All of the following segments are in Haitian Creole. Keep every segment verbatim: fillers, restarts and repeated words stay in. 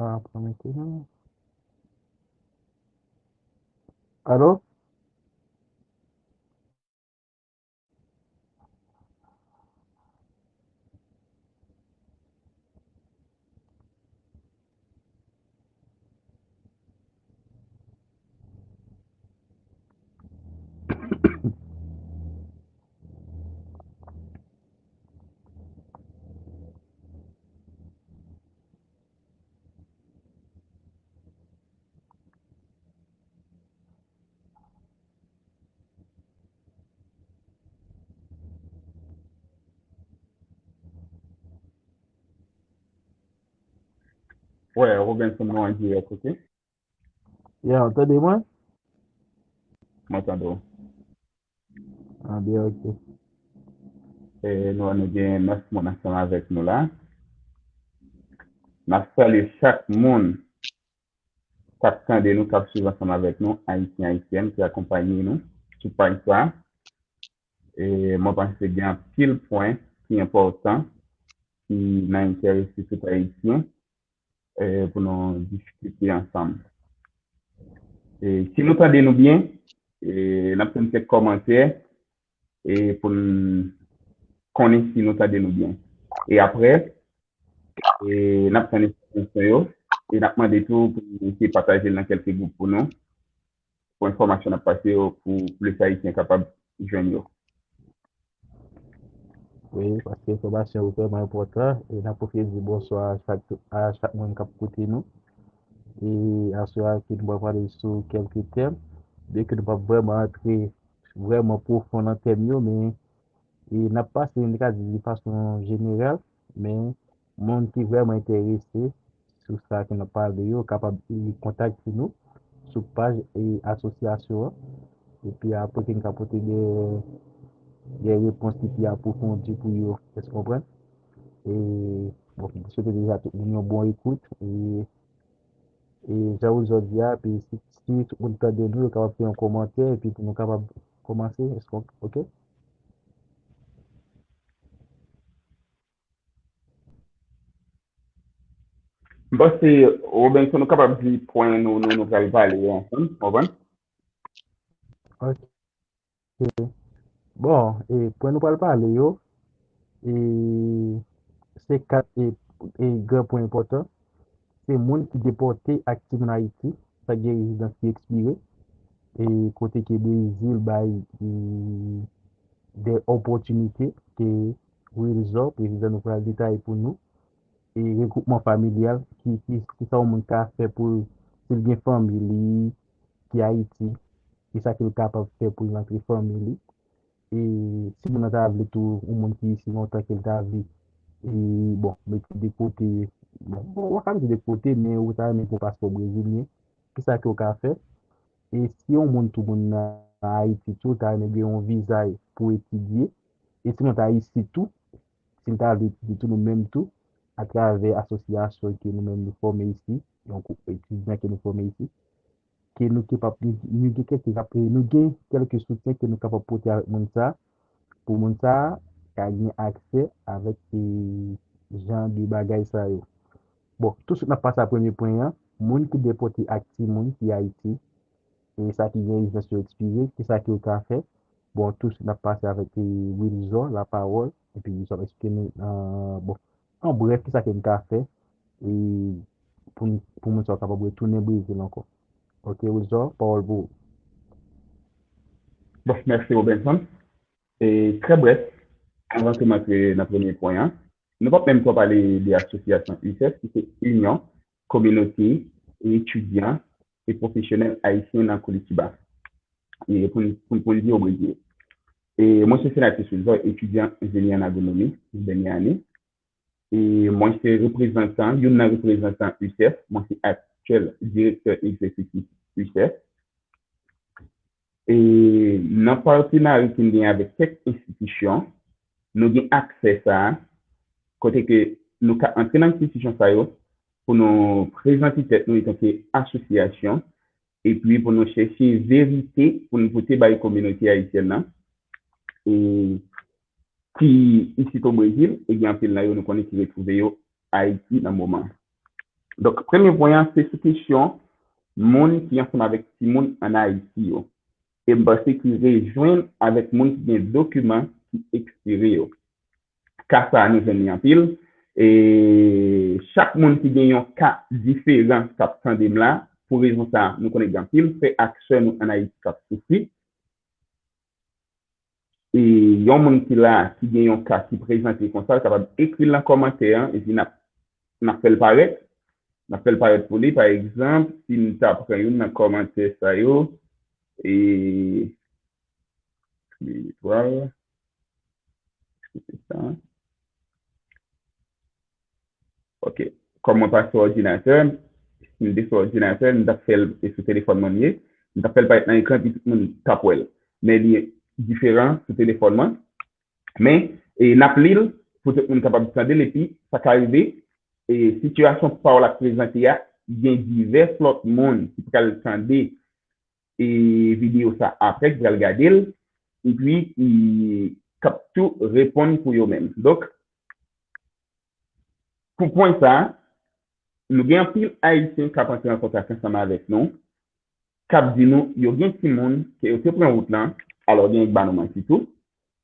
Ah, pa mete non. Alo? Wè, Robinson, nou an dirèk, oke? Ya, w tande mwen? Mwen tande w. Ah, byen, oke. E, nou, nou gen nèf moun ansanm avèk nou la. N ap salye chak moun k ap tande nou, k ap swiv ansanm avèk nou, Ayisyen, Ayisyèn ki akonpaye nou sou paj sa. E mwen panse gen anpil pwen ki enpòtan ki nan enterè sosye ayisyen, e, pou nou diskite ansanm. E, si nou tande nou byen, e, n ap tann kèk kòmantè, e, pou n konnen si nou tande nou byen. E apre, e, n ap tann entèvansyon yo, e n ap mande tou pou nou eseye pataje l nan kèlke gwoup pou nou, pou enfòmasyon n ap pase yo, pou plis Ayisyen kapab jwenn yo. Wi, paske enfòmasyon yo vrèman enpòtan, e n ap pwofite di bonswa a chak, a chak moun k ap koute nou. E aswè a, ke nou pral pale sou kèlke tèm, byenke nou p ap vrèman antre vrèman pwofon nan tèm yo, men, e n ap pase, nou ka di, de fason jeneral, men moun ki vrèman enterese sou sa ke n ap pale yo kapab, e, kontakte nou sou paj, e, asosyasyon an. Epi apre ke n ka pote de, de repons ki pi apwofondi pou yo. Èske w konprann? E, bon, m swete deja tout moun yon bon ekout. E, e jan w di a, epi si, si tout moun tande nou, yo kapab fè yon kòmantè, epi pou nou kapab kòmanse. Èske w, oke? M panse, Robinson, nou kapab di pwen nou, nou, nou pral pale yo ansanm, w konprann? Ok. Bon, e pwen nou pral pale yo, e se kat, e, e gran pwen enpòtan. Se moun ki depòte ak timoun Ayiti, sa k gen rezidans ki ekspire, e kote ke Brezil bay, e, de opòtinite ke Wilzor, prezidan nou, pral detaye pou nou, e regwoupman familyal, ki, ki, kisa yon moun ka fè pou l, si l gen fanmi li ki Ayiti, kisa ke l kapab fè pou l rantre fanmi li. E si moun nan ta vle tou, yon moun ki isi lontan ke l ta vle, e, bon, mete de kote, bon, bon, w pa ka mete de kote, men ou ta renmen pou yon paspò brezilyen, kisa ke w ka fè? E si yon moun tou, moun nan Ayiti tou, ta renmen gen yon viza pou etidye, e si moun ta isit tou, si l ta vle etidye tou, nou menm tou, atravè asosyasyon ke nou menm nou fòme isi, yon gwoup etidyan ke nou fòme isi, ke nou kapab, nou, nou gen kèlke, nou gen kèlke soutyen ke nou kapab pote avèk moun sa, pou moun sa ka gen aksè avèk, e, jan de bagay sa yo. Bon, tousuit n ap pase a premye pwen an, moun ki depòte ak timoun ki Ayiti, e sa ki gen rezidans yo ekspire, kisa ke yo ka fè? Bon, tousuit n ap pase avèk, e, Wilzor lapawòl, epi Wilzor ap eksplike nou, e, bon, an brèf, kisa ke n ka fè, e, pou n, pou moun sa yo kapab retounen Brezil ankò. Ok, Wilzor, pawòl pou ou. Bon, mèsi, Robinson. E, trè brèf, anvan ke m antre nan premye pwen an, nou p ap menm twò pale de asosyasyon USEF, ki se Inyon Kominote Etidyan e Pwofesyonèl Ayisyen nan Curitiba. E pou n, pou n, pou n di o Brezil. E mwen se Senatus Wilzor, etidyan enjenyè an agronomi, dènye ane. E mwen se reprezantan, youn nan reprezantan USEF, mwen se aktyèl direktè egzekitif USEF. E nan patenarya ke n gen avèk kèk enstitisyon, nou gen aksè sa a, kote ke nou ka antre nan enstitisyon sa yo pou nou prezante tèt nou antanke asosyasyon, epi pou nou chèche verite pou nou pote bay kominote ayisyèn nan, e ki isit o Brezil, e gen anpil nan yo nou konnen ki retwouve yo Ayiti nan moman. Donk, premye pwen an, se sou kesyon moun ki ansanm avèk timoun ann Ayiti yo. E m panse ki rejwenn avèk moun ki gen dokiman ki ekspire yo. Ka sa a, nou jwenn li anpil. E chak moun ki gen yon ka diferan k ap tande m la, pou rezon sa a, nou konnen gen anpil frè ak sè nou ann Ayiti k ap soufri. E yon moun ki la, ki gen yon ka ki prezante konsa, l kapab ekri l nan kòmantè an, epi n ap, n ap fè l parèt. N ap fè l parèt pou li. Pa egzanp, si n ta pran youn nan kòmantè sa yo, e, epi, se sa. Ok. Kòm mwen pa sou òdinatè, si m te sou òdinatè, m t ap fè l, e sou telefòn mwen m ye, m t ap fè l parèt nan ekran, epi tout moun t ap wè l. Men li diferan sou telefòn mwen. Men, e, n ap li l pou tout moun kapab tande l, epi sa ka rive, e, sitiyasyon pawòl ap prezante a, gen divès lòt moun ki pral tande, e, videyo sa apre, ki pral gade l, epi, e, k ap tou reponn pou yo menm. Donk, pou pwen sa a, nou gen anpil Ayisyen k ap antre an kontak ansanm avèk nou, k ap di nou yo gen timoun ke yo te pran wout lan, alò gen k ba nou manti tou,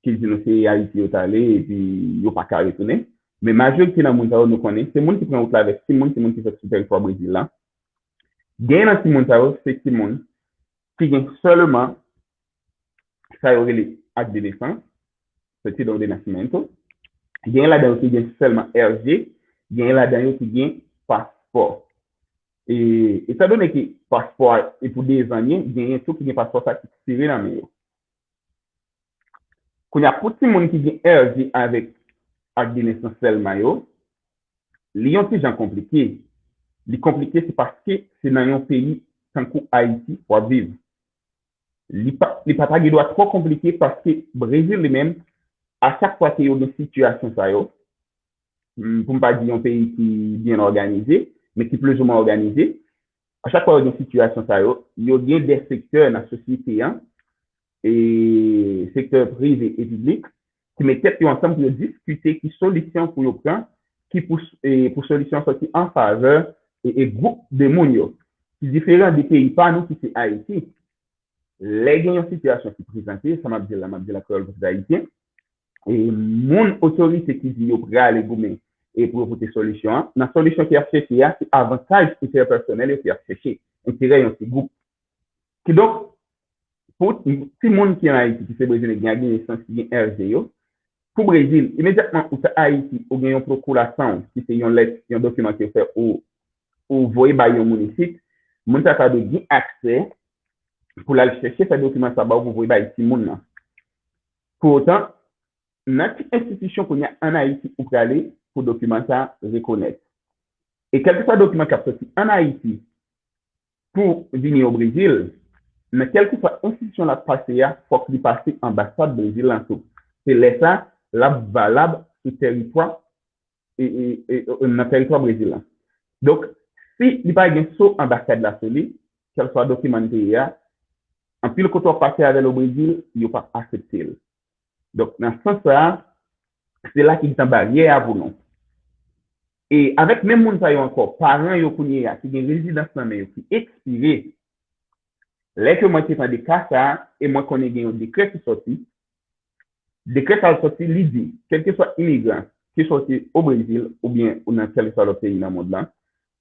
ki di nou se Ayiti yo t ale epi yo pa ka retounen. Men majorite nan moun sa yo nou konnen, se moun ki pran wout la avèk timoun, se moun ki sot sou tèritwa Brezil la. Gen nan timoun sa yo, se timoun ki gen sèlman sa yo rele ak de nesans, certidão de nascimento. Gen ladan yo ki gen sèlman R G, gen ladan yo ki gen paspò. E, etandone ke paspò a e pou dezanyen, genyen tou ki gen paspò sa ki ekspire nan men yo. Kounye a, pou timoun ki gen R G avèk ak de nesans sèlman yo, li yon ti jan konplike. Li konplike, se paske se nan yon peyi tankou Ayiti w ap viv. Li pa, li pa ta gen dwa twò konplike paske Brezil li menm, a chak fwa ke yo gen sitiyasyon sa yo, mm, pou m pa di yon peyi ki byen òganize, men ki plizoumwen òganize, a chak fwa yo gen sitiyasyon sa yo, yo gen de sektè nan sosyete an, e sektè prive e piblik, ki met tèt yo ansanm pou yo diskite ki solisyon pou yo pran, ki pou, e, pou solisyon sòti an favè e, e gwoup de moun yo, ki diferan de peyi pa nou ki se Ayiti. Lè gen yon sitiyasyon ki prezante, sa m ap di la, m ap di la kreyòl pou tout Ayisyen, e moun otorite ki di yo prale goumen e pou yo pote solisyon an, nan solisyon ke y ap chèche a, se avantaj entèpèsonèl yo ke y ap chèche, enterè yon ti gwoup. Kidonk, pou timoun ki ann Ayiti, ki se Brezilyen, gen ak de nesans, ki gen R G yo, pou Brezil, imedyatman ou ta Ayiti, ou gen yon prokurasayon, ki se yon lèt, yon dokiman ke yo fè, ou, ou voye bay yon moun isit, moun sa ta dwe gen aksè pou l al chèche fè dokiman sa ba w pou voye bay timoun nan. Pou otan, nan ki enstitisyon kounye a ann Ayiti ou prale pou dokiman sa rekonèt? E kèlkeswa dokiman k ap soti ann Ayiti pou vini o Brezil, nan kèlkeswa enstitisyon l ap pase a, fòk li pase anbasad Brezil lan tou. Se lè sa, l ap valab sou tèritwa, e, e, e, e, nan tèritwa Brezil lan. Donk, si li pa gen so anbasad la sou li, kèlkeswa dokiman n te ye a, anpil kote w ap pase avè l o Brezil, yo p ap aksepte l. Donk, nan sans sa a, se la ki gentan baryè a pou nou. E avèk menm moun sa yo ankò, paran yo kounye a, ki gen rezidans nan men yo, ki ekspire, lè ke mwen te tande ka sa a, e mwen konnen gen yon dekrè ki sòti, dekrè sa a sòti, li di, kèlkeswa imigran ki sòti o Brezil oubyen ou nan kèlkeswa lòt peyi nan mond lan,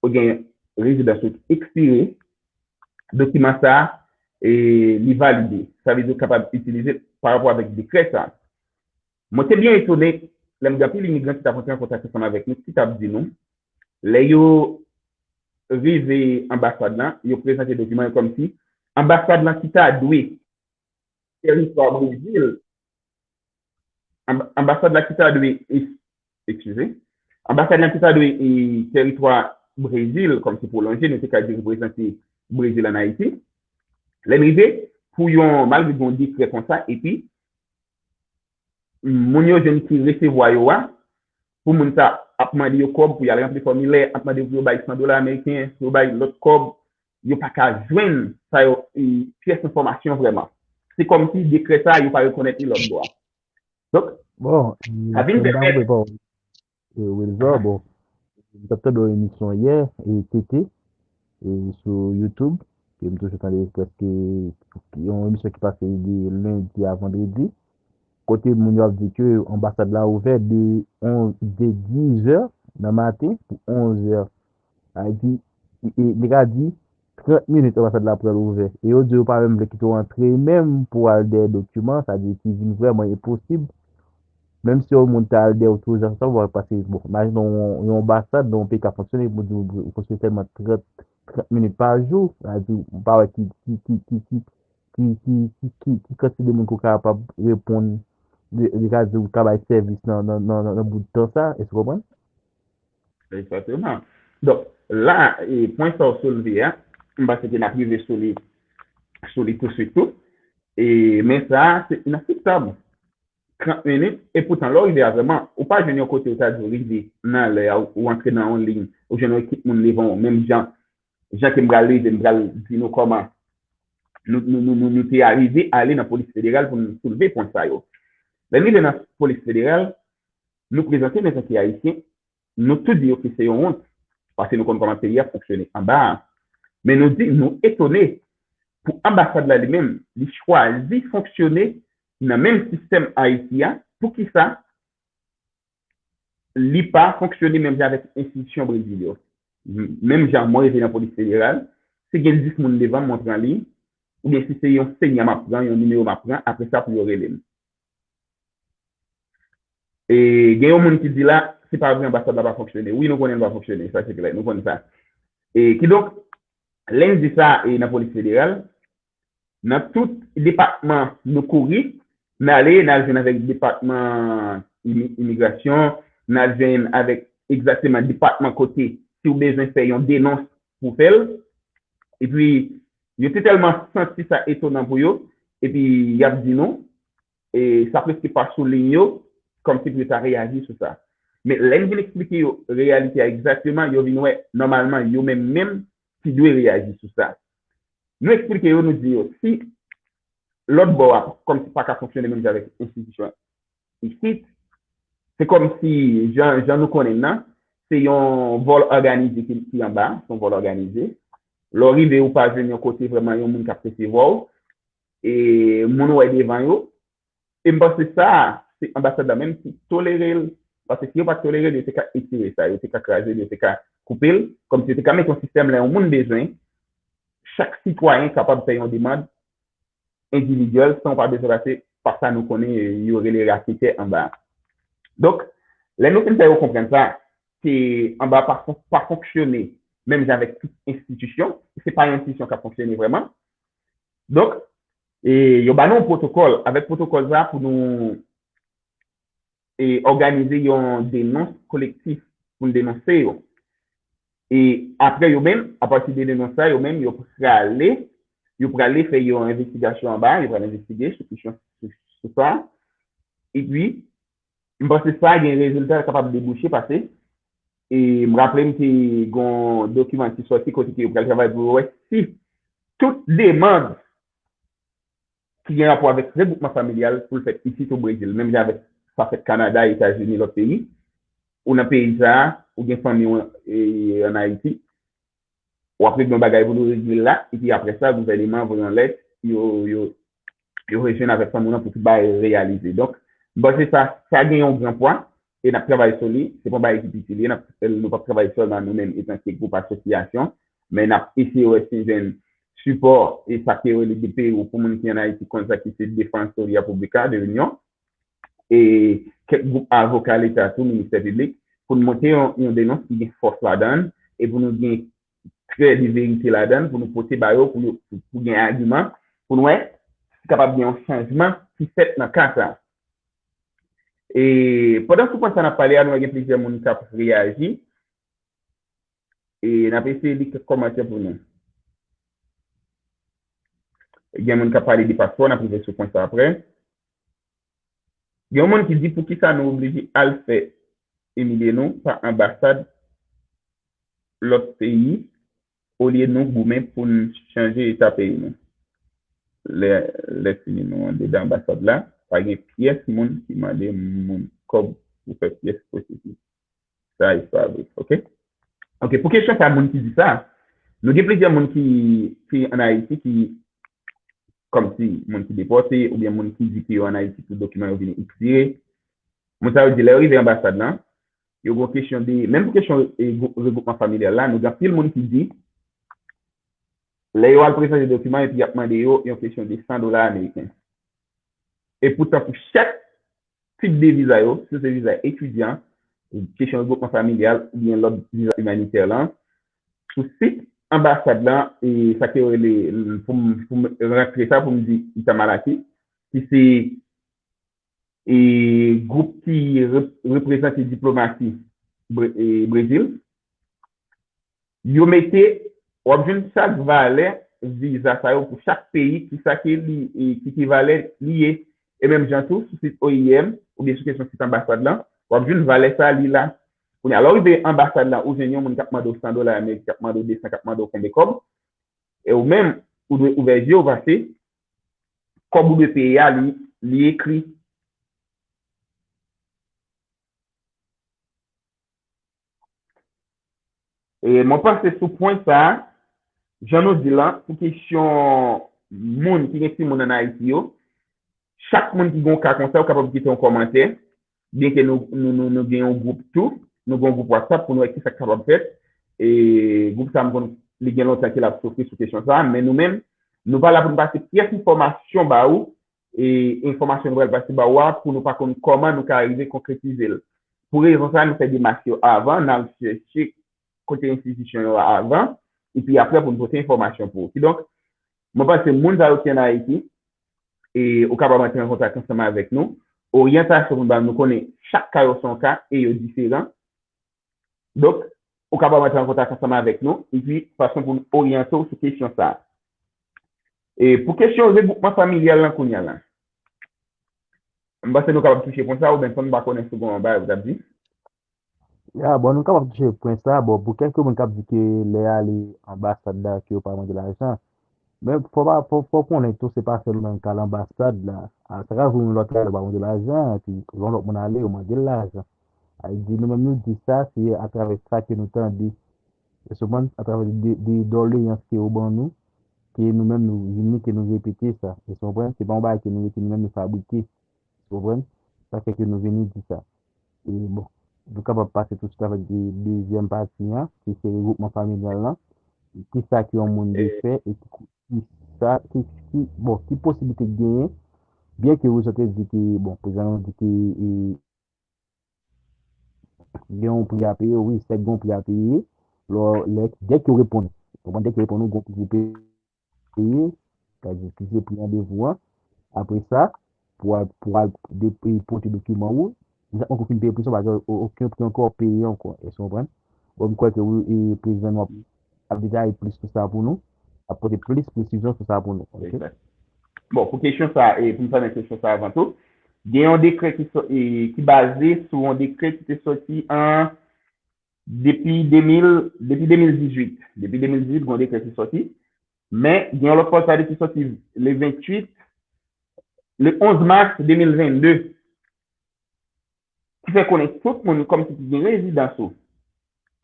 ou gen rezidans ou ki ekspire, dokiman sa a, e, li valide. Sa vle di ou kapab itilize l pa rapò avèk dekrè sa a. Mwen te byen etone lè m gen anpil imigran ki t ap rantre an kontak ansanm avèk nou, ki t ap di nou, lè yo rive anbasad lan, yo prezante dokiman yo kòmsi anbasad lan ki ta dwe tèritwa Brezil, anba-, anbasad la ki ta dwe, e, eskize, anbasad lan ki ta dwe, e, tèritwa Brezil, kòmsi pwolonje, nou te ka di reprezante Brezil ann Ayiti. Lè n rive, pou yon, malgre gen yon dekrè konsa, epi, moun yo jwenn ki resevwa yo a, pou moun sa ap mande yo kòb pou y al ranpli fòmilè, ap mande pou yo bay san dola ameriken, pou yo bay lòt kòb, yo pa ka jwenn sa yo, e, pyès enfòmasyon vrèman. Se kòmsi dekrè sa a, yo pa rekonèt li lòt bò a. Donk, bon, sa vin pèmèt. Wilzor, bon, M t ap tande yon emisyon yè, e, T T, e, sou YouTube, ke m toujou tande prèske yon emisyon ki pase de lendi a vandredi, kote moun yo ap di ke anbasad la ouvè de onz, de dizè nan maten pou onzè. Sa vle di, e, e, nèg la di, trant minit anbasad la pral ouvè. E yo di yo pa menm vle kite w antre menm pou w al dèyè dokiman, sa vle di ki vin vrèman enposib. Menm si yon moun ta al dèyè w tou jan sa, w pa pase, bon, imajine w yon, yon anbasad nan yon peyi k ap fonksyone, pou di w fonksyone sèlman trant, trant minit pa jou, sa vle di, m pa wè ki, ki, ki, ki, ki, ki, ki, ki, ki, ki kantite de moun ki w kapab reponn, de, de ka di w ka bay sèvis nan, nan, nan, nan, nan bout tan sa, èske w konprann? Egzakteman. Donk, la, e, pwen sa w soulve a, m panse ke n ap rive sou li, sou li touswit tou. E, men sa a, se inakseptab. Trant minit, e poutan, lè w rive a vrèman, ou pa jwenn yon kote ou ta di w rive nan lè a, ou antre nan yon liy, ou jwenn yon ekip moun devan w, menm jan, jan ke m pral leve, m pral di nou kòman nou, nou, nou, nou, nou te arive ale nan polis federal pou nou soulve pwen sa yo. Lè n rive nan polis federal, nou prezante n antanke Ayisyen, nou tou di yo ke se yon wont, paske nou konn kòman peyi a fonksyone anba a. Men nou di, nou etone pou anbasad la li menm, li chwazi fonksyone nan menm sistèm Ayiti a, poukisa li pa fonksyone menm jan avèk enstitisyon Brezil yo? M-, menm jan mwen rive nan polis federal, si gen dis moun devan m, mwen pran li, oubyen si se yon senya m ap pran, yon nimewo m ap pran, apre sa pou yo rele m. E gen yon moun ki di la, se pa vre anbasad la pa fonksyone. Wi, nou konnen l pa fonksyone, sa se klè, nou konnen sa. E kidonk, lè n di sa, e nan polis federal, nan tout depatman nou kouri, n ale, n al jwenn avèk depatman imi-, imigrasyon, n al jwenn avèk egzakteman depatman kote si w bezwen fè yon denons pou w fè l. Epi, yo te tèlman santi sa etonan pou yo, epi y ap di nou, e sa prèske pa sou liy yo, kòmsi pou yo ta reyaji sou sa. Men lè n vin eksplike yo reyalite a egzakteman, yo vin wè, nòmalman, yo menm menm ki dwe reyaji sou sa. Nou eksplike yo, nou di yo, si lòt bò a, kòmsi pa ka fonksyone menm jan avèk enstitisyon isit, se kòmsi, jan, jan nou konnen l nan, se yon vòl òganize ki, ki anba, se yon vòl òganize. Lè w rive, ou pa jwenn yon kote vrèman yon moun k ap resevwa w, e moun ou wè devan yo, E m panse sa, se anbasad la menm ki tolere l. Paske si yo pa t tolere l, yo te ka etire sa, yo te ka kraze l, yo te ka koupe l. Kòmsi yo te ka mete yon sistèm lè yon moun bezwen, chak sitwayen kapab fè yon demann endividyèl san w pa bezwen pase pa sa nou konnen yo rele raketè anba a. Donk, lè nou fin fè yo konprann sa, ke anba a pa fon-, pa fonksyone menm jan avèk tout enstitisyon, se pa yon enstitisyon k ap fonksyone vrèman. Donk, e, yo ba nou yon pwotokòl. Avèk pwotokòl sa a, pou nou, e, òganize yon denons kolektif pou n denonse yo. E apre yo menm, apati de denons sa, yo menm, yo prale, yo prale fè yon envestigasyon anba, yo prale envestige sou kesyon, sou, sou sa. Epi, m panse sa gen rezilta kapab debouche pase. E m raple m te gon dokiman ki sòti kote ke yo pral travay pou yo wè si tout demann ki gen rapò avèk regwoupman familyal pou l fèt isit o Brezil, menm jan avèk sa fèt Kanada, Etazini, lòt peyi. Ou nan peyi sa a, ou gen fanmi w, e, ann Ayiti, w ap regle yon bagay pou nou regle l la, epi apre sa, gouvèneman voye yon lèt, yo, yo, yo rejwenn avèk fanmi w lan pou tout bagay reyalize. Donk, m panse sa, sa gen yon gran pwa, e n ap travay sou li. Se pa yon bagay ki piti li ye, n ap, nou p ap travay sèlman nou menm, etanke gwoup asosyasyon, men n ap eseye wè si n jwenn sipò, e sa ke yo rele D P O pou moun ki ann Ayiti konn sa ki se Defensoría Pública de Unión, e kèk gwoup avoka leta tou, ministè piblik, pou n monte yon, yon denons ki gen fòs ladan l, e pou nou gen krè de verite ladan l, pou nou pote ba yo, pou yo, pou, pou gen agiman, pou n wè si kapab gen yon chanjman ki fèt nan ka sa. E pandan sou pwen sa n ap pale a, nou wè gen plizyè moun k ap reyaji. E n ap eseye li kèk kòmantè pou nou. Gen moun k ap pale de paspò, n ap rive sou pwen sa apre. Gen yon moun ki di, poukisa nou oblije al fè imilye nou pa anbasad lòt peyi, olye nou goumen pou n chanje eta peyi nou? Lè, lè fini nou andedan anbasad la, pa gen pyès moun ki mande moun kòb pou fè pyès pwosesis. Sa, e pa vre, oke? Ok, pou kesyon sa, moun ki di sa, nou gen plizyè moun ki, ki ann Ayiti ki, kòmsi moun ki depòte, oubyen moun ki di ke yo ann Ayiti pou dokiman yo vin ekspire. Moun sa yo di, lè yo rive anbasad lan, yo gen kesyon de, menm pou kesyon e, gwoup, regroupman familyal la, nou gen anpil moun ki di, lè yo al prezante dokiman, epi y ap mande yo yon kesyon de san dola ameriken. E poutan, pou chak tip de viza yo, si se viza etidyan, kesyon regroupman familyal, oubyen lòt viza imanitè lan, sou sit anbasad lan, e sa ke yo rele, pou m, pou m rantre sa, pou m di Itamaraty, ki se e, gwoup ki re, reprezante diplomasi Bre, e, Brezil, yo mete, w ap jwenn chak valè viza sa yo pou chak peyi, ki sa ke li, e, ki, ki valè li ye. E menm jan tou, sou sit O I M, oubyen sou kesyon sit anbasad lan, w ap jwenn valè sa li la. Kounye a, lè w rive anbasad lan, ou jwenn yon moun k ap mande w san dola ameriken, k ap mande w de san, k ap mande w konbe kòb, e ou menm, ou dwe ouvè je w, paske kòb ou dwe peye a, li, li ekri. E mwen panse sou pwen sa a, jan nou di l lan, pou kesyon moun ki gen timoun ann Ayiti yo, chak moun ki gen yon ka konsa, ou kapab kite yon kòmantè, byenke nou, nou, nou, nou gen yon gwoup tou, nou gen yon gwoup WhatsApp pou nou wè ki sa k kapab fèt. E gwoup sa a, m konn li gen lontan ke l ap soufri sou kesyon sa a, men nou menm, nou pa la pou nou pase pyès enfòmasyon ba ou, e enfòmasyon nou pral pase ba ou a, pou nou pa konn kòman nou ka rive konkretize l. Pou rezon sa a, nou fè demach yo avan, n al chèche kote enstitisyon yo avan, epi apre pou nou pote enfòmasyon pou ou. Kidonk, mwen panse moun sa yo ki ann Ayiti, e ou kapab antre an kontak ansanm avèk nou. Oryantasyon pou n ba nou, konnen chak ka yo se yon ka e yo diferan. Donk, ou kapab antre an kontak ansanm avèk nou, epi fason pou n oryante w sou kesyon sa a. E pou kesyon regwoupman familyal lan kounye a la, m panse nou kapab touche pwen sa a, ou Benson, m pa konnen si w gen yon bagay ou t ap di. Ya, bon, nou kapab touche pwen sa a. Bon, pou kèlke moun k ap di ke lè y ale anbasad la, ke yo pa mande lajan, men fò pa, fò, fò konnen tou, se pa sèlman ka l anbasad la. A, sa ka rive yon lòt ale, yo pa mande lajan, epi yon lòt moun ale, yo mande l lajan. Sa vle di, nou menm nou di sa, se atravè sa ke nou tande. Ou konprann? Atravè de, de doleyans ke yo ban nou, ke nou menm nou vini, ke nou repete sa. Ou konprann? Se pa yon bagay ke nou rete nou menm nou fabrike. Ou konprann? Sa fè ke nou vini di sa. E bon, nou kapab pase tousuit avèk de, dezyèm pati an, ki se regwoupman familyal lan. Ki sa ke yon moun dwe fè e ki, ki sa, ki, ki, bon, ki posiblite ki genyen, byenke wi, sa te di ke, bon, prezidan nou di ke, e, gen yon pri a peye, wi, sèk gen yon pri a peye, lè, lè, dèk yo reponn. Ou konprann, dèk yo reponn, ou gen yon pri pou peye, sa vle di, ki se pri randevou an. Apre sa, pou al, pou al de, pote dokiman ou, ou pa ankò fin peye pri sa, pa gen o-, okenn pri ankò peye ankò. Èske w konprann? Bon, m kwè ke wi, e, prezidan nou ap, ap detaye plis sou sa pou nou, ap pote plis presizyon sou sa pou nou. Ok? Egzak. Bon, pou kesyon sa, e pou m fèmen kesyon sa avan tou, gen yon dekrè ki sò-, e, ki baze sou yon dekrè ki te sòti an, depi de mil, depi de mil dizuit. Depi de mil dizuit, gen yon dekrè ki sòti. Men, gen yon lòt pòt pale ki sòti le venntuit, le onz mas de mil vennde. Ki fè konnen tout moun kòmsi ki gen rezidans ou,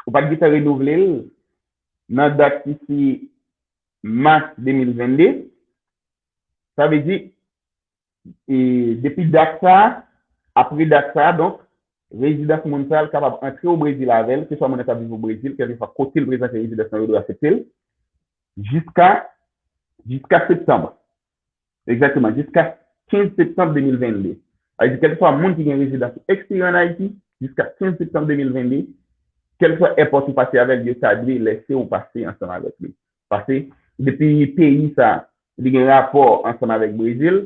ou pa t gentan renouvle l nan dat ki se mas de mil vennde, sa vle di, e, depi dat sa a, apre dat sa a, donk, rezidans moun sa a, l kapab antre o Brezil avè l, keswa moun nan t ap viv o Brezil, kèlkeswa kote l prezante rezidans lan, yo dwe aksepte l, jiska, jiska septanm. Egzakteman, jiska kenz septanm de mil vennde. Sa vle di, kèlkeswa moun ki gen rezidans ou ekspire ann Ayiti, jiska kenz septanm de mil vennde, kèlkeswa èpòt ou pase avè l, yo ta dwe lèse w pase ansanm avèk li. Paske, depi peyi sa, li gen rapò ansanm avèk Brezil,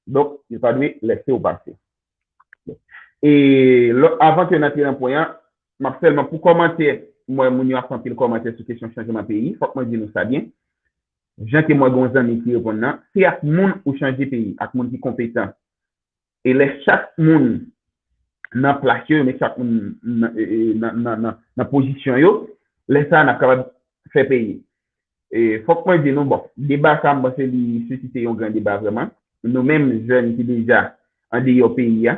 donk, yo ta dwe lèse w pase. E lò, avan ke n antre nan pwen an, m ap sèlman pou kòmantè, m wè moun yo ap fè anpil kòmantè sou kesyon chanjman peyi, fòk mwen di nou sa byen. Jan ke mwen gen yon zanmi ki reponn nan, se ak moun ou chanje peyi, ak moun ki konpetan. E lè chak moun nan plas yo, yo met chak moun nan, e, e, nan, nan, nan, nan pozisyon yo, lè sa a n ap kapab fè peyi. E, fòk mwen di nou, bon, deba sa a, m panse li sisite yon gran deba vrèman. Nou menm jèn ki deja andeyò peyi a,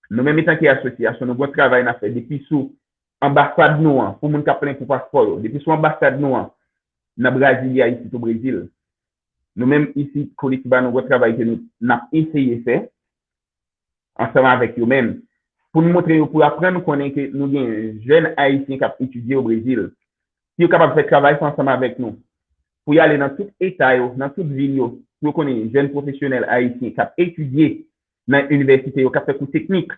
nou menm etanke asosyasyon, nou gen yon travay n ap fè depi sou anbasad nou an, pou moun k ap plenyen pou paspò yo. Depi sou anbasad nou an, nan Brasilia, isit o Brezil, nou menm isit, Curitiba, nou gen travay ke nou, n ap eseye fè ansanm avèk yo menm, pou n montre yo, pou aprann konnen ke nou gen jèn Ayisyen k ap etidye o Brezil. Si yo kapab fè travay sa ansanm avèk nou, pou y ale nan tout eta yo, nan tout vil yo, pou yo konnen jèn pwofesyonèl ayisyen k ap etidye nan inivèsite yo, k ap fè kou teknik,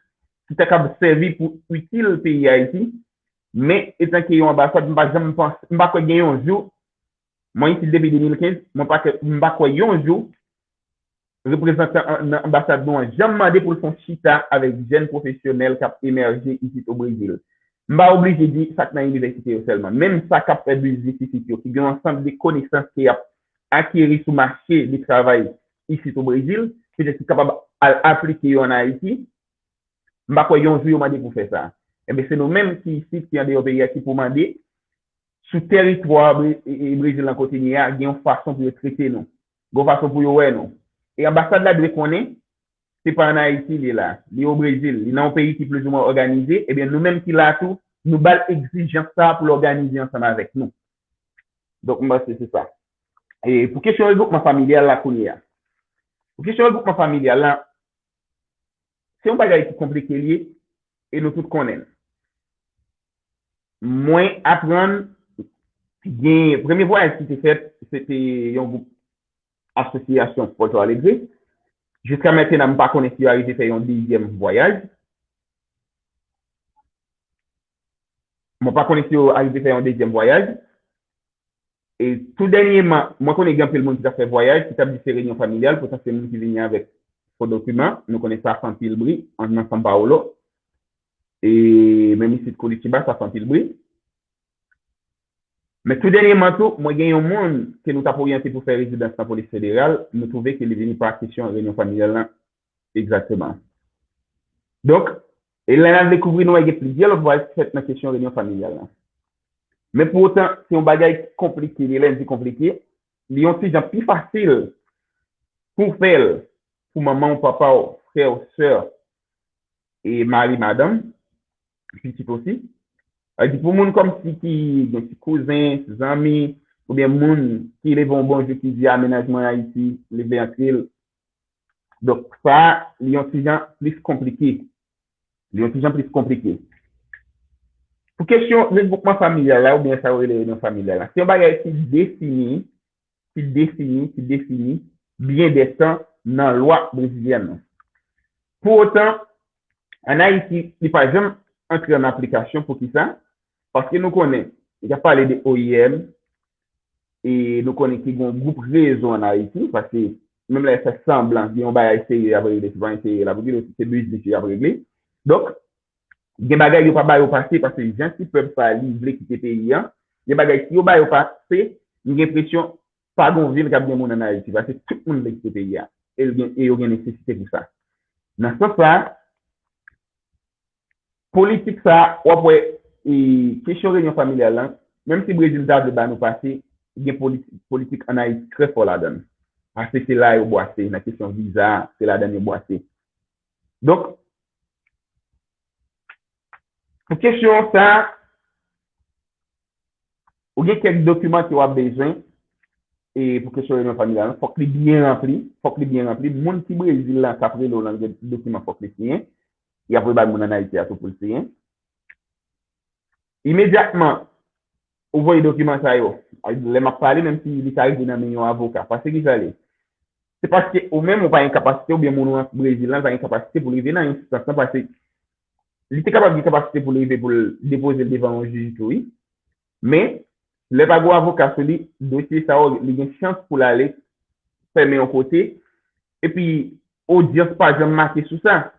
ki ta kab sèvi pou itil peyi Ayiti. Men, etanke yon anbasad, m pa janm panse, m pa kwè gen yon jou, mwen isit depi de mil kenz, mwen pa kwè, m pa kwè yon jou, reprezantan an, nan anbasad nou an janm mande pou l fè yon chita avèk jèn pwofesyonèl k ap emèje isit o Brezil. M pa oblije di sa k nan inivèsite yo sèlman. Menm sa k ap fè biznis isit yo, ki gen yon ansanm de konesans ke y ap akeri sou mache de travay isit o Brezil, petèt ki kapab al aplike yo ann Ayiti, m pa kwè yon jou yo mande pou fè sa. Ebyen, se nou menm ki isit, ki andeyò peyi a, ki pou mande sou tèritwa Bre- e- e- Brezil lan kote n ye a, gen yon fason pou yo trete nou. Gen yon fason pou yo wè nou. E anbasad la dwe konnen, se pa ann Ayiti li la. Li o Brezil. Li nan yon peyi ki plizoumwen òganize. Ebyen, nou menm ki la tou, nou ba l egzijans sa a pou l òganize ansanm avèk nou. Donk, m panse se sa. E pou kesyon regroupman familyal la kounye a. Pou kesyon regroupman familyal la, se yon bagay ki konplike l ye, e nou tout konnen l. Mwen aprann gen premye vwayaj ki te fèt, se te yon gwoup asosyasyon Porto Alegre. Jiska mentenan, m pa konnen si yo arive fè yon dezyèm vwayaj. Mwen pa konnen si yo arive fè yon dezyèm vwayaj. E tou dènyèman, mwen konnen gen anpil moun ki t ap fè vwayaj, ki t ap di se reyinyon familyal, poutan se moun ki vini avèk fo dokiman. Nou konnen sa fè anpil bri an nan São Paulo. E menm isit Curitiba, sa fè anpil bri. Men tou dènyèman tou, mwen gen yon moun ke nou t ap oryante pou fè rezidans nan polis federal, nou twouve ke li vini pa kesyon reyinyon familyal lan egzakteman. Donk, e lè n al dekouvri nou wè gen plizyè lòt vwayaj ki fèt nan kesyon reyinyon familyal lan. Men pou otan, se yon bagay ki konplike, li lè n di konplike, li yon ti jan pi fasil pou w fè l pou manman w, papa w, frè w, sè w, e mari, madanm, pitit osi. Sa vle di pou moun kòmsi ki gen ti kouzen, ti zanmi, oubyen moun ki leve yon bon jou ki di a mennaj mwen Ayiti, leve antre l. Donk, sa a, li yon ti jan plis konplike. Li yon ti jan plis konplike. Pou kesyon regwoupman familyal la, oubyen sa yo rele reyinyon familyal la, se yon bagay ki defini, ki defini, ki defini byen dè tan nan lwa brezilyèn nan. Pou otan, ann Ayiti, li pa janm antre an aplikasyon. Poukisa? Paske nou konnen, y ap pale de O I M, e nou konnen ki gen yon gwoup rezo ann Ayiti, paske menm lè y ap fè sanblan, gen yon bagay serye y ap regle, se pa yon serye y ap regle, se biznis yo y ap regle. Donk, gen bagay yo pa ba yo pase, paske jan ti pèp sa a, li vle kite peyi a, gen bagay si yo ba yo pase, m gen enpresyon pa gen yon vil k ap gen moun ann Ayiti, paske tout moun vle kite peyi a, e l gen, e yo gen nesesite pou sa. Nan sans sa a, politik sa a, w ap wè, e, kesyon reyinyon familyal lan, menm si Brezil ta vle ba nou pase, gen politik, politik ann Ayiti trè fò ladan l. Paske se la yo bwase, nan kesyon viza a, se ladan yo bwase. Donk, pou kesyon sa a, ou gen kèk dokiman ke w ap bezwen, e pou kesyon reyinyon familyal lan, fòk li byen ranpli, fòk li byen ranpli. Moun ki Brezil la k ap rele w lan, gen dokiman fòk li siyen. Y ap voye bay moun ann Ayiti a tou pou l siyen. Imedyatman, ou voye dokiman sa yo. Lè m ap pale, menm si li ta rive nan men yon avoka. Paske kisa l ye? Se paske ou menm ou pa gen kapasite, oubyen moun ou an Brezil lan pa gen kapasite pou l rive nan enstans lan, paske li te kapab gen kapasite pou l rive pou l depoze l devan yon jij tou, wi. Men, lè pa gen avoka sou li, dosye sa yo, li gen chans pou l ale fèmen yon kote, epi odyans pa janm make sou sa.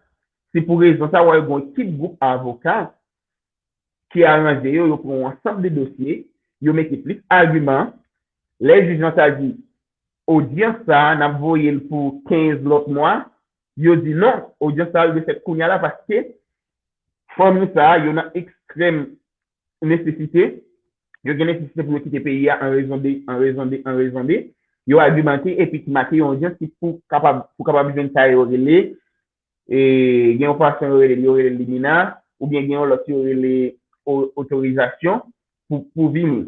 Se pou rezon sa, w wè gen yon ekip gwoup avoka ki aranje yo, yo pran yon ansanm de dosye, yo mete plis agiman. Lè jij lan ta di, odyans sa a, n ap voye l pou kenz lòt mwa, yo di non, odyans sa a dwe fèt kounye a la, paske fanmi sa a, yo nan ekstrèm nesesite, yo gen nesesite pou yo kite peyi a an rezon de, an rezon de, an rezon de, yo agimante epi ki make yon odyans ki pou kapab, pou kapab jwenn sa yo rele, e, gen yon fason yo rele l, yo rele l limina, oubyen gen yon lòt yo rele o- otorizasyon pou, pou vini.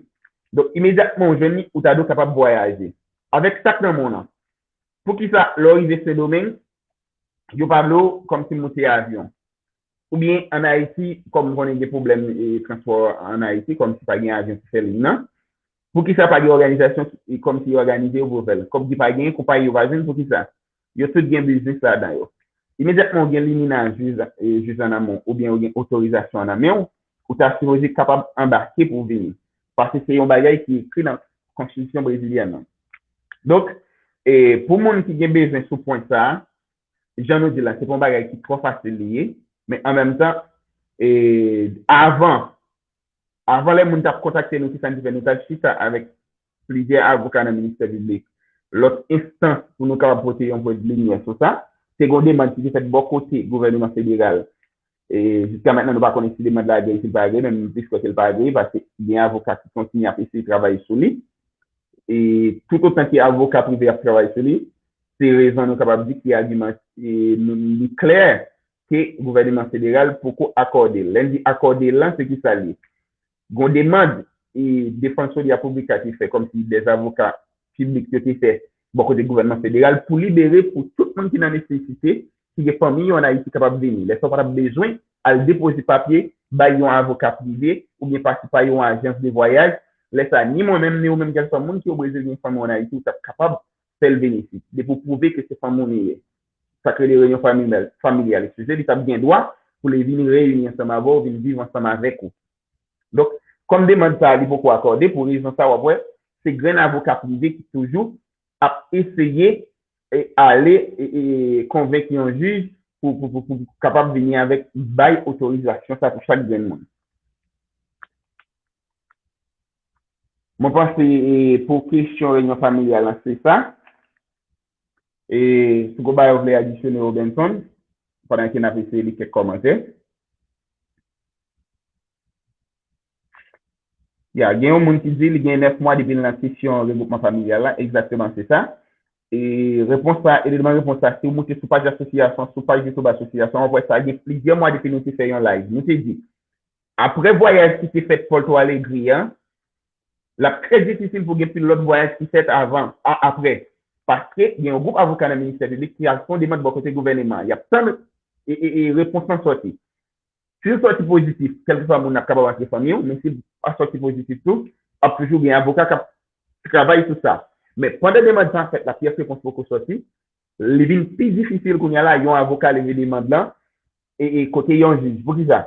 Donk, imedyatman ou jwenn li, ou ta dwe kapab vwayaje. Avèk sa k nan men w lan, poukisa lè w rive Sendomeng, yo pa vle w kòmsi moute avyon? Oubyen ann Ayiti, kòm m konnen gen pwoblèm e, transpò ann Ayiti, kòmsi pa gen avyon ki fè liy nan, poukisa pa gen òganizasyon ki, kòmsi yo òganize yo pou yo fè l? Kòm ki pa genyen, konpayi yo pa jwenn, poukisa? Yo tout gen biznis ladan yo. Imedyatman ou gen limina jij, e, jij an nan men w, oubyen ou gen otorizasyon an nan men w, ou ta sipoze kapab anbake pou w vini. Paske se yon bagay ki ekri nan konstitisyon brezilyèn nan. Donk, e, pou moun ki gen bezwen sou pwen sa a, jan nou di la, se pa yon bagay ki twò fasil li ye, men an menm tan, e, avan, avan lè moun t ap kontakte nou, kisa n te fè? Nou t al chita avèk plizyè avoka nan ministè piblik, lòt enstans pou nou kapab pote yon pwen de limyè sou sa. Te gen yon demann ki te fèt bò kote gouvèneman federal. E jiska mentnan, nou pa konnen si demann la agreyi, si l pa agreyi, men m plis kwè ke l pa agreyi, paske gen avoka ki kontinye ap eseye travay sou li. E toutotan ke avoka prive ap travay sou li, se rezon nou kapab di ki agiman e, nou, li klè ke gouvèneman federal poko akòde l. Lè n di akòde l lan, se kisa l ye? Gen yon demann e, Defensoria Pública te fè kòmsi dè avoka piblik yo te fè bò kote gouvènman federal pou libere pou tout moun ki nan nesesite, ki gen fanmi yo ann Ayiti kapab vini. Lè sa w pa t ap bezwen al depoze papye bay yon avoka prive oubyen pase pa yon ajans de vwayaj. Lè sa a, ni mwen menm, ni ou menm, kèlkeswa moun ki oblije gen fanmi w ann Ayiti, ou t ap kapab fè l vini isit. Depi w pwouve ke se fanmi w li ye. Sa k rele reyinyon familyal, familyal, eskize, li t ap gen dwa pou li vin reyini ansanm avè w, vin viv ansanm avèk ou. Donk, kòm demann sa a, li poko akòde, pou rezon sa a, w ap wè, se grenn avoka prive ki toujou ap eseye e, ale e, e, konvenk yon jij pou, pou, pou, pou kapab vini avèk, bay otorizasyon sa pou chak grenn moun. Mwen panse e, pou kesyon reyinyon familyal lan, se sa. E, si w gen bagay ou vle adisyone, Robenson, pandan ke n ap eseye li kèk kòmantè. Ya, gen yon moun ki di li gen nèf mwa depi l nan kesyon regwoupman familyal la. Egzakteman, se sa. E repons la, eleman repons la, si w moute sou paj asosyasyon, sou paj YouTube asosyasyon, w ap wè sa gen plizyè mwa depi nou te fè yon live. Nou te di, apre vwayaj ki te fèt Porto Alegre an, l ap trè difisil pou gen pil lòt vwayaj ki fèt avan, a, apre. Paske gen yon gwoup avoka nan ministè piblik ki al fè yon demann bò kote gouvèneman an. Y ap tann e, e, e repons lan sòti. Si l sòti pozitif, kèlkeswa moun nan ap kapab antre fanmi w, men si l pa sòti pozitif tou, ap toujou gen avoka k ap travay sou sa. Men pandan demann sa ap fèt la, pyès repons poko sòti, li vin pi difisil kounye a la, yon avoka leve demann lan, e, e kote yon jij. Poukisa?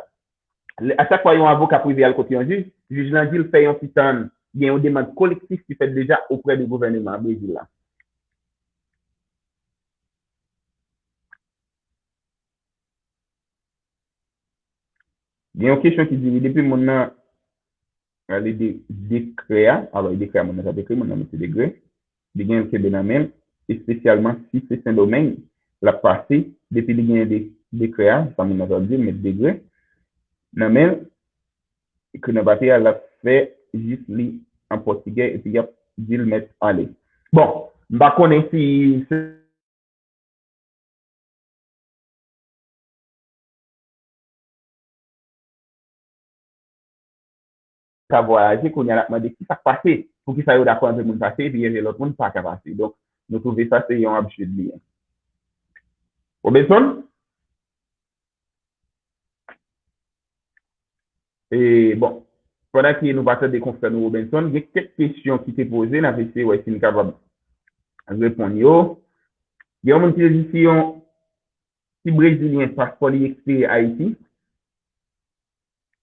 Lè, a chak fwa yon avoka prive al kote yon jij, jij lan di l fè yon ti tann, gen yon demann kolektif ki fèt deja oprè de gouvèneman Brezil la. Gen yon kesyon ki di, wi, depi moun nan ale de, dekrè a, alò, e dekrè a moun nan t ap ekri, moun nan mete dekrè, li gen l kenbe nan men l, espesyalman si se Sendomeng l ap pase, depi li gen de, dekrè a, sa moun nan t ap di, l met dekrè nan men l, ekri nan papye a, l ap fè jis li an pòtigè, epi y ap di l mèt ale. Bon, m pa konnen si se ka vwayaje, kounye a l ap mande ki sa k pase, poukisa yo dakò antre moun pase, epi gen lòt moun pa ka pase. Donk, nou twouve sa se yon absid li ye. Robenson? E, bon, pandan ke nou pa tande konfrè nou Robenson, gen kèk kesyon ki te poze, n ap eseye wè si n kapab reponn yo. Gen yon moun ki te di si yon, si Brezilyen paspò li ekspire Ayiti,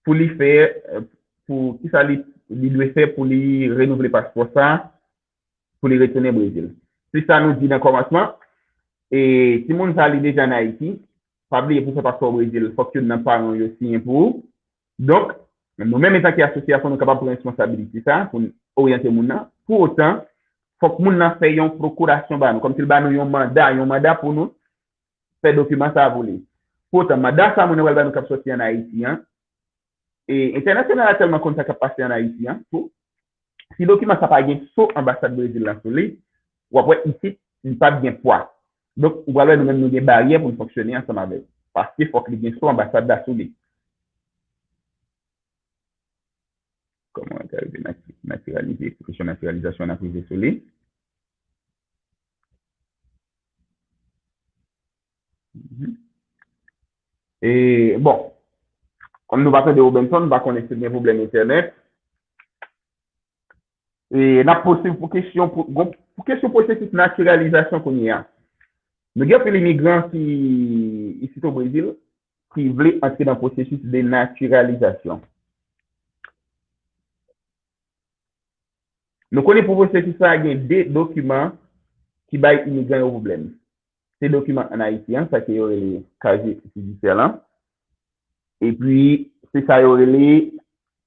pou li fè, e, pou, kisa li, li dwe fè pou li renouvle paspò sa, pou li retounen Brezil. Se sa nou di nan kòmansman. E timoun sa li deja ann Ayiti, pa bliye pou fè paspò Brezil, fòk youn nan paran w yo siyen pou ou. Donk, nou menm antanke asosyasyon, nou kapab pran responsabilite sa pou n oryante moun nan. Pou otan, fòk moun nan fè yon pwokurasyon ba nou, kòmsi l ba nou yon manda, yon manda pou nou fè dokiman sa pou li. Pou otan, manda sa moun nan pral ba nou k ap sòti ann Ayiti an, e entènasyonal la tèlman konn sa k ap pase ann Ayiti an tou. Si dokiman sa pa gen so anbasad Brezil la sou li, w ap wè isit, li p ap gen pwa. Donk, ou pral wè nou menm nou gen baryè pou n fonksyone ansanm avè l. Paske fòk li gen so anbasad la sou li. natiralize, pou kesyon natiralizasyon, n ap rive sou li. Mhm. E, bon, kòm nou pa tande Robenson, nou pa konnen si l gen pwoblèm entènèt. E, n ap pousuiv pou kesyon, pou, gon- pou kesyon pwosesis natiralizasyon kounye a. Nou gen anpil imigran ki isit o Brezil, ki vle antre nan pwosesis de natiralizasyon. Nou konnen pou pwosesis sa a gen de dokiman ki bay imigran yo pwoblèm. Se dokiman ann Ayiti an, sa ke yo rele kazye jidisyè lan. Epi, se sa yo rele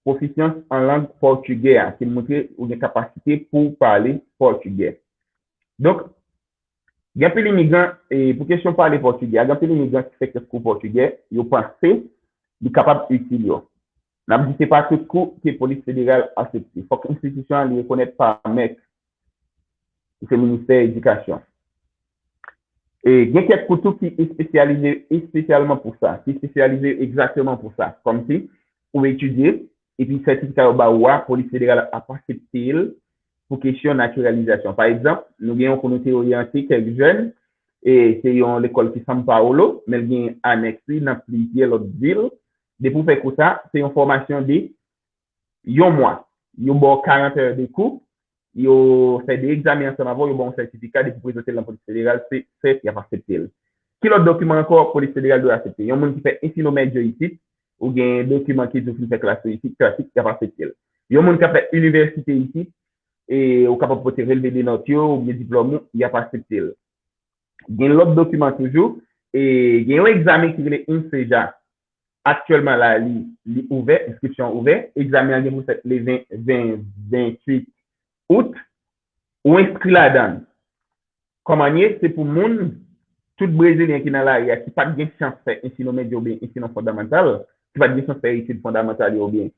pwofisyans an lang pòtigè a, ki montre ou gen kapasite pou w pale pòtigè. Donk, gen anpil imigran, e, pou kesyon pale pòtigè a, gen anpil imigran ki fè kèk kou pòtigè, yo panse li kapab itil yo. N ap di se pa tout kou ke polis federal aksepte. Fòk enstitisyon an li rekonèt pa mèt, ki se ministè edikasyon. E gen kèk kou tou ki espesyalize espesyalman pou sa, ki espesyalize egzakteman pou sa. Kòmsi ou etidye, epi sètifika yo ba ou a, polis federal ap aksepte l pou kesyon natiralizasyon. Pa egzanp, nou gen yon kou nou te oryante kèk jèn, e se yon lekòl ki São Paulo, men l gen anèks li nan plizyè lòt vil. Depi w fè kou sa, se yon fòmasyon de yon mwa. Yo ba w karant è de kou, yo fè de egzamen ansanm avè w, yo ba w yon sètifika, depi w prezante l nan polis federal, se sèt, y ap aksepte l. Ki lòt dokiman ankò polis federal dwe aksepte? Yon moun ki fè ensi lomèdyo isit, ou gen dokiman ki di w fin fè klas ou isit, klasik, y ap aksepte l. Yon moun k ap fè inivèsite isit, e ou kapab pote relve de nòt yo, oubyen diplòm ou, y ap aksepte l. Gen lòt dokiman toujou, e gen yon egzamen ki rele INSEJA. Aktyèlman la, li, li ouvè, enskripsyon ouvè. Egzamen an gen pou fèt le ven, ven, venntuit out. Ou enskri ladan l. Kòman l ye? Se pou moun, tout Brezilyen ki nan lari a, ki pa t gen chans fè ensinon medya oubyen ensinon fondamantal, ki pa t gen chans fè etid fondamantal yo oubyen,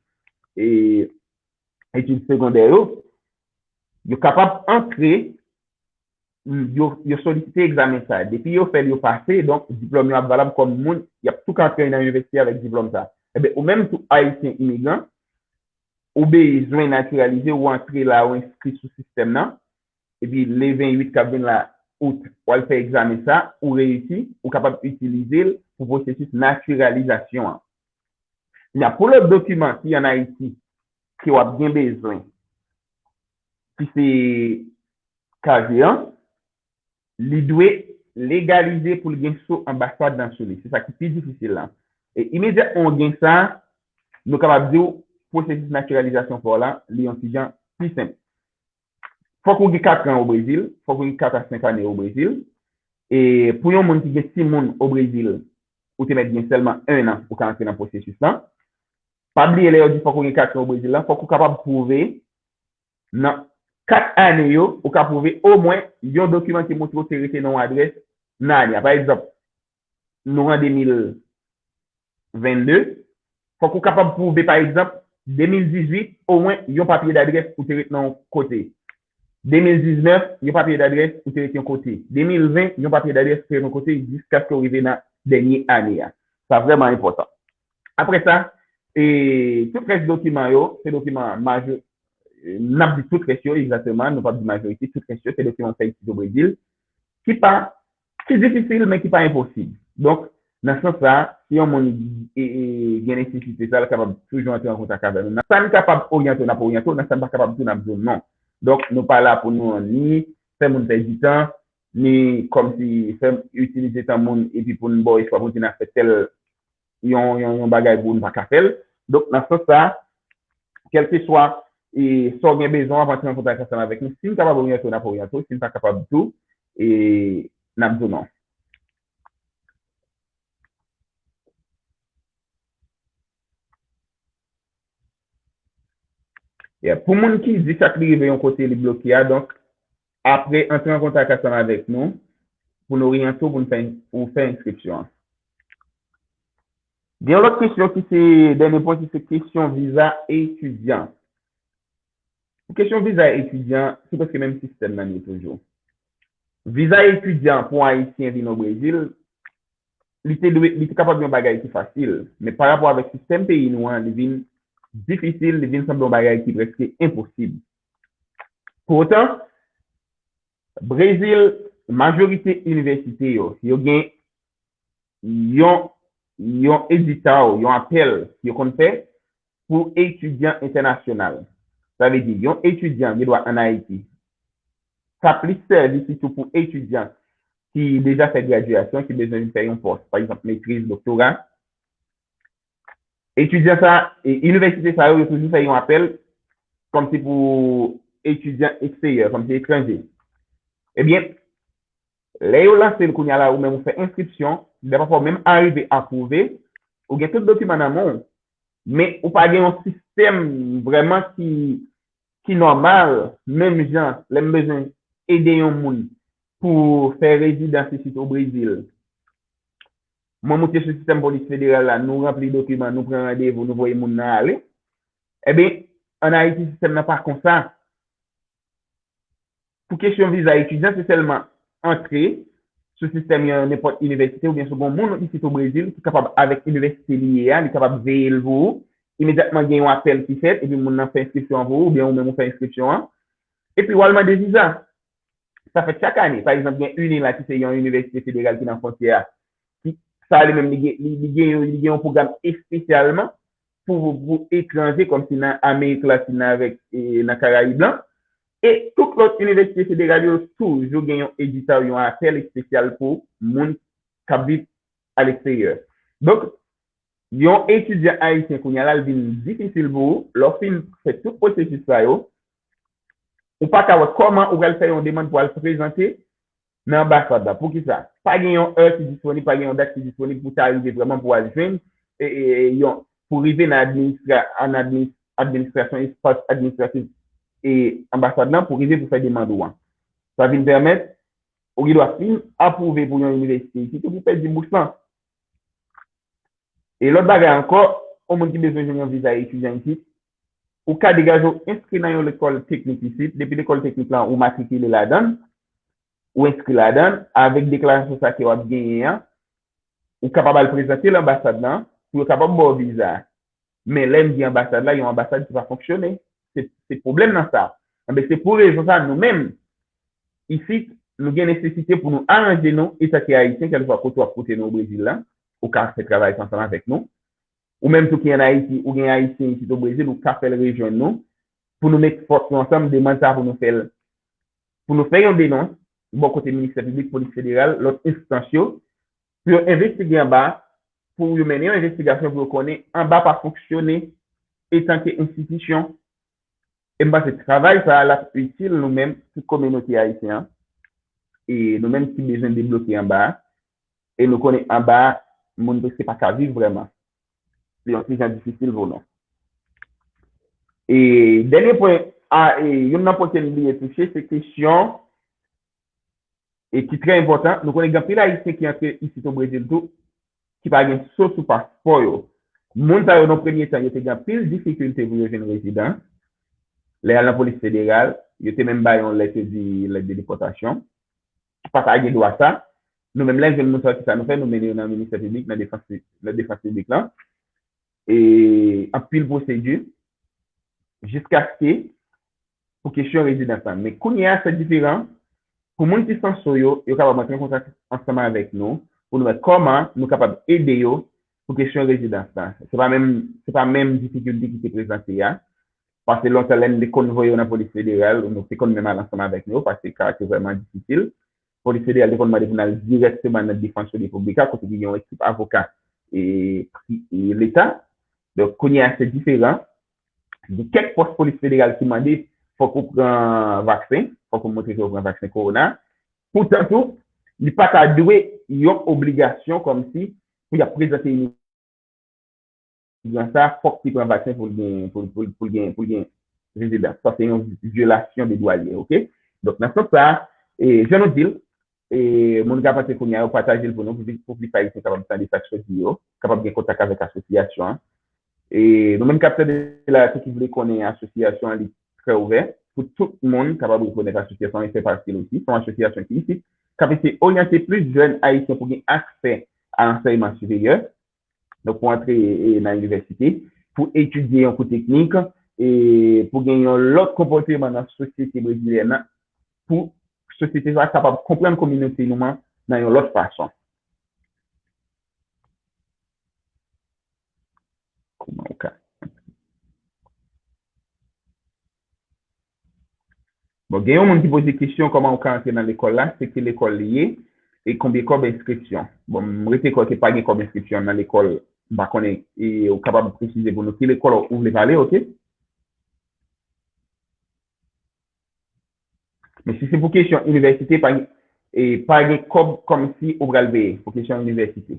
e, etid segondè yo, yo kapab antre, yo, yo solisite egzamen sa a. Depi yo fè l, yo pase, donk, diplòm yo ap valab kòm moun, y ap tou ka antre nan inivèsite avèk diplòm sa a. Enben, ou menm tou, Ayisyen imigran, ou bezwen natiralize, ou antre la, ou enskri sou sistèm nan, epi le venntuit k ap vin la, out, w al fè egzamen sa, ou reyisi, ou kapab itilize l pou pwosesis natiralizasyon an. Kounye a, pou lòt dokiman ki ann Ayiti, ke w ap gen bezwen, ki se kazye an, li dwe legalize pou l gen so anbasad lan sou li. Se sa ki pi difisil la. E imedyatman w gen sa, nou kapab di w pwosesis natiralizasyon pa w la, li yon ti jan pi senp. Fòk ou gen kat an o Brezil, fòk ou gen kat a senk ane o Brezil. E pou yon moun ki gen timoun o Brezil, ou te mèt gen sèlman en an pou ka antre nan pwosesis lan. Pa bliye lè yo di fòk ou gen kat an o Brezil lan, fòk ou kapab pwouve nan kat ane yo, ou ka pwouve omwen yon dokiman ki montre w te rete nan yon adrès nan ane a. Pa egzanp, nou an de mil vennde, fòk ou kapab pwouve, pa egzanp, de mil dizuit, omwen yon papye dadrès ou te ret nan yon kote. De mil diznèf, yon papye dadrès ou te ret yon kote. De mil ven, yon papye dadrès ou te ret yon kote, jiskaske w rive nan dènye ane a. Sa vrèman enpòtan. Apre sa, e, tout rès dokiman yo, se dokiman majo-, e, n ap di tout rès yo, egzakteman, nou p ap di majorite, tout rès yo, se dokiman w fè isit o Brezil, ki pa, ki difisil, men ki pa enposib. Donk, nan sans sa, si yon moun, e, e, gen nesesite sa, l kapab toujou antre an kontak avè nou. Nan sa n kapab oryante w, n ap oryante w, nan sa n pa kapab tou, n ap di w non. Donk, nou pa la pou nou ni fè moun pèdi tan, ni kòmsi fè itilize tan moun, epi pou n ba w espwa pou n di n ap fè tèl yon, yon, yon bagay pou w, n pa ka fè l. Donk, nan sans sa, kèlkeswa, e, sa w gen bezwen, w ap antre an kontak ansanm avèk nou. Si n kapab oryante w, n ap oryante w. Si n pa kapab tou, e, n ap di w non. Yeah. Pou moun ki di sa k li rive yon kote li bloke a, donk, apre, antre an kontak ansanm avèk nou pou n oryante w, pou n fè, pou w fè enskripsyon an. Gen yon lòt kesyon ki se dènye pwen, ki se kesyon viza etidyan. Pou kesyon viza etidyan, se prèske menm sistèm nan ye toujou. Viza etidyan pou Ayisyen vin o Brezil, li te dwe, li te kapab yon bagay ki fasil, men pa rapò avèk sistèm peyi nou an, li vin difisil, li vin sanble yon bagay ki prèske enposib. Poutan, Brezil, majorite inivèsite yo, yo gen yon, yon editòl, yon apèl yo konn fè pou etidyan entènasyonal. Sa vle di, yon etidyan gen dwa ann Ayiti. Sa plis sèvi sitou pou etidyan ki deja fè gradyasyon, ki bezwen vin fè yon pòs, pa egzanp, metriz, doktora. Etidyan sa, e, inivèsite sa yo, yo toujou fè yon apèl kòmsi pou etidyan eksteryè, kòmsi etranje. Ebyen, lè yo lanse l kounye a la, ou menm ou fè enskripsyon, dèfwa fò w menm arive apwouve, ou gen tout dokiman nan men w, men ou pa gen yon sistèm vrèman ki, ki nòmal, menm jan lè m bezwen ede yon moun pou fè rezidans isit o Brezil. Mwen moute sou sistèm polis federal la, nou ranpli dokiman, nou pran randevou, nou voye moun nan ale. Ebyen, ann Ayiti, sistèm nan pa konsa. Pou kesyon viza etidyan, se sèlman antre sou sistèm yon nenpòt inivèsite oubyen si w gen yon moun isit o Brezil ki kapab avèk inivèsite li ye a, li kapab veye l pou ou. Imedyatman gen yon apèl ki fèt, epi moun nan fè enskripsyon an pou ou, oubyen ou menm ou fè enskripsyon an. Epi w al mande viza. Sa fèt chak ane. Pa egzanp, gen UNILA ki se yon inivèsite federal ki nan fwontyè a. Ki, sa li menm, li gen, li, li gen, li gen yon pwogram espesyalman pou, pou etranje, kòmsi nan Amerik Latin nan avèk e, nan Karayib lan. E tout lòt inivèsite federal yo toujou gen yon editòl, yon apèl espesyal pou moun k ap viv aleksteryè. Donk, yon etidyan ayisyen kounye a la, l vin difisil pou ou, lè w fin fè tout pwosesis sa yo, ou pa ka wè kòman ou pral fè yon demann pou al prezante nan anbasad la. Poukisa? Pa gen yon è ki disponib, pa gen yon dat ki disponib pou ta rive vrèman pou al jwenn e, e, e, yon, pou rive nan administra, an administ, administrasyon, espas administratif e anbasad lan pou rive pou fè demann ou an. Sa vin pèmèt ou gen dwa fin apwouve pou yon inivèsite isit epi w pèdi bous lan. E lòt bagay ankò, yon moun ki bezwen jwenn yon viza etidyan isit, ou ka degaje w enskri nan yon lekòl teknik isit. Depi lekòl teknik lan, ou matrikile ladan l, ou enskri ladan l, avèk deklarasyon sa ke w ap genyen an, ou kapab al prezante l anbasad lan pou yo kapab ba w viza a. Men lè m di anbasad la, yon anbasad ki pa fonksyone. Se, se pwoblèm nan sa. Enben, se pou rezon sa, nou menm, isit, nou gen nesesite pou nou aranje nou, etanke Ayisyen, kèlkeswa kote w ap koute nou o Brezil la, ou ka fè travay sa ansanm avèk nou. Ou menm tou ki ann Ayiti, ou gen Ayisyen isit o Brezil, ou ka fè l rejwenn nou, pou nou met fòs nou ansanm, demann sa pou nou fè l, pou nou fè yon denons, bò kote Ministè Piblik, Polis Federal, lòt enstans yo, pou yo envestige anba, pou yo mennen yon envestigasyon pou yo konnen anba pa fonksyone etanke enstitisyon. E m panse travay sa a, l ap itil nou menm, tout kominote ayisyen an, e nou menm ki bezwen debloke anba a, e nou konnen anba a, moun prèske pa ka viv vrèman. Li yon ti jan difisil pou nou. E dènye pwen, a, e youn nan pwen ke m bliye touche, se kesyon e ki trè enpòtan, nou konnen gen anpil Ayisyen ki antre isit o Brezil tou, ki pa gen so sou paspò yo. Moun sa yo, nan premye tan, yo te gen anpil difikilte pou yo jwenn rezidans. Lè y al nan polis federal, yo te menm ba yo yon lèt, yo di lèt de depòtasyon. Pa ta gen dwa sa. Nou menm, lè n jwenn moun sa yo, ki sa nou fè? Nou mennen yo nan ministè piblik, nan defans, nan defans piblik lan. E anpil pwosedi, jiskaske pou kesyon rezidans lan. Men kounye a, se diferan. Pou moun ki san so yo, yo kapab antre an kontak ansanm avèk nou, pou nou wè kòman nou kapab ede yo pou kesyon rezidans lan. Se pa menm, se pa menm difikilte ki te prezante a. Paske lontan, lè n te konn voye yo nan polis federal, nou te konn menm al ansanm avèk yo, paske ka te vrèman difisil. Polis federal te konn mande pou n al dirèkteman nan Defensa República, kote ki gen yon ekip avoka e, pri- e leta. Donk, kounye a, se diferan. Gen kèk pòs polis federal ki mande, fòk ou pran vaksen, fòk ou montre ke ou pran vaksen kowona. Poutan tou, li pa ta dwe yon obligasyon kòmsi pou y ap prezante imigran sa, fòk li pran vaksen pou l gen, pou, pou, pou l gen, pou l gen rezidans. Sa se yon vyolasyon de dwa li ye, oke? Donk, nan sans sa, e, jan nou di l, e, moun ka panse kounye a, yo pataje l pou nou, pou, pou plis Ayisyen kapab tande sa k sot di yo, kapab gen kontak avèk asosyasyon an. E nou menm k ap tande la, tou ki vle konnen asosyasyon an, li trè ouvè pou tout moun kapab rekonèt asosyasyon an e fè pati l osi. Se yon asosyasyon ki isit, k ap eseye oryante plis jèn ayisyen pou gen aksè a ansèyman siperyè. Donk, pou antre e, nan inivèsite, pou etidye yon kou teknik, e pou gen yon lòt konpòteman nan sosyete brezilyèn nan, pou sosyete sa kapab konprann kominote nou an nan yon lòt fason. Kòman ou ka Bon, gen yon moun ki poze kesyon kòman ou ka antre nan lekòl la, se ki lekòl li ye, e konbyen kòb enskripsyon. Bon, m rete kwè ke pa gen kòb enskripsyon nan lekòl, m pa konnen, e ou kapab presize pou nou ki lekòl ou vle pale, oke? Men si se pou kesyon inivèsite, pa, e pa gen kòb kòmsi ou pral peye pou kesyon inivèsite.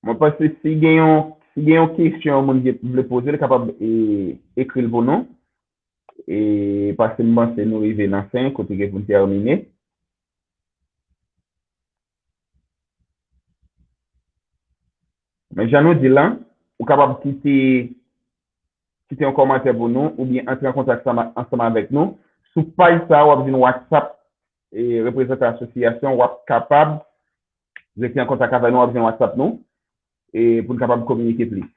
Mwen panse si gen yon, si gen yon kesyon yon moun vle poze, li kapab e, ekri l pou nou. E paske m panse nou rive nan fen, kote ke pou n tèmine. Men jan nou di l lan, ou kapab kite, kite yon kòmantè pou nou, oubyen antre an kontak ansanm, ansanm avèk nou. Sou paj sa a, w ap jwenn WhatsApp, e, reprezantan asosyasyon, w ap kapab rete an kontak avèk nou, w ap jwenn WhatsApp nou, e, pou n kapab kominike plis.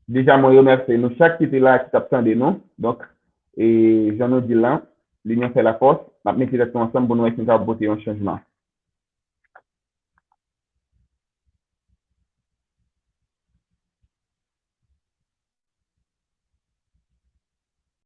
Deja, mwen remèsye nou chak ki te la, ki t ap tande nou. Donk, e, jan nou di l lan, linyon fè lafòs. N ap mete tèt nou ansanm pou nou wè si n kapab pote yon chanjman.